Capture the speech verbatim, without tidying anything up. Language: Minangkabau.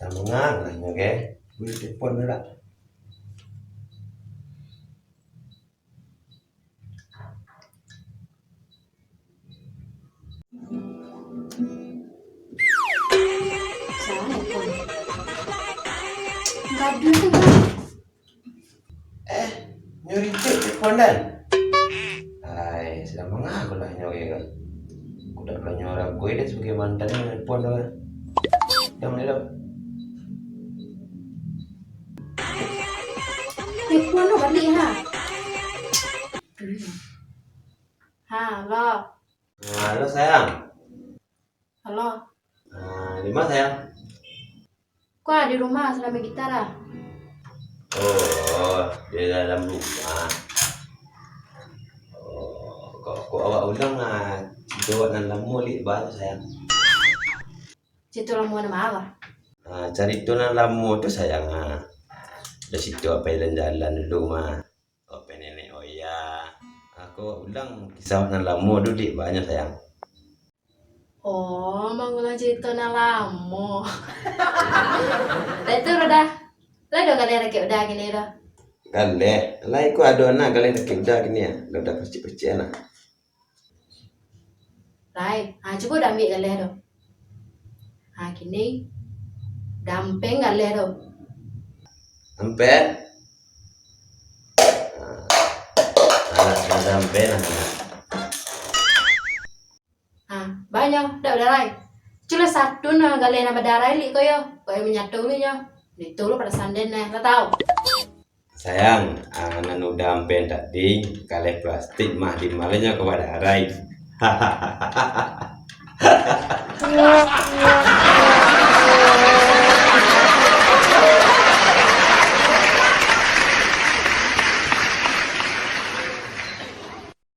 Tangangan lah nyo, ke? Buliah telepon tu dak? Sia nelpon? Gaduah tu, Bang. Eh, nyo Richard telepon, Dan. Ai, sadang manga ko lah nyo, kan? Kudak lah nyo ragoi deh sabagai mantan nyo nelpon tu, kan? Dah, mano tu? Telepon tu baliak, ha? Ha, halo. Ah, halo, sayang. Halo. Ah, di ma, sayang? Ko di rumah, sadang main gitar lah. Oh, di dalam rumah. Oh, kok, kok awak ulang, ah, carito nan lamo, Lik, ba, sayang? Carito lamo nan ma, Bang? Ah, carito nan lamo tu, sayang, ah. Dari situ, apo, jalan-jalan dulu mah. Open nenek Oya. Aku ulang kisah nan lamo dulu, Lik, ba nyo, sayang. Oh, mangulang carito nan lamo. Lah tu, Roda. Lah ado galeh rakek Uda kini, Roda? Galeh. Lah, iko ado anak galeh rakek Uda kini, ya. Lah Uda pacik-pacik anak. Lai, ha, cubo Uda ambiak galeh tu. Ha, kini, Uda ampek galeh tu. Ampek. Ha. Alah, Uda ampek lah. Ha, ba nyo, dak Uda lai. Cubo satu nah galeh nan badarai, Lik, ko yo. Kok yang manyato dulu nyo. Itu lo pada sanden nah, lah tau. Sayang, ah, nan Uda ampek tadi, kaleh plastik mah, di ma nyo ka badarai.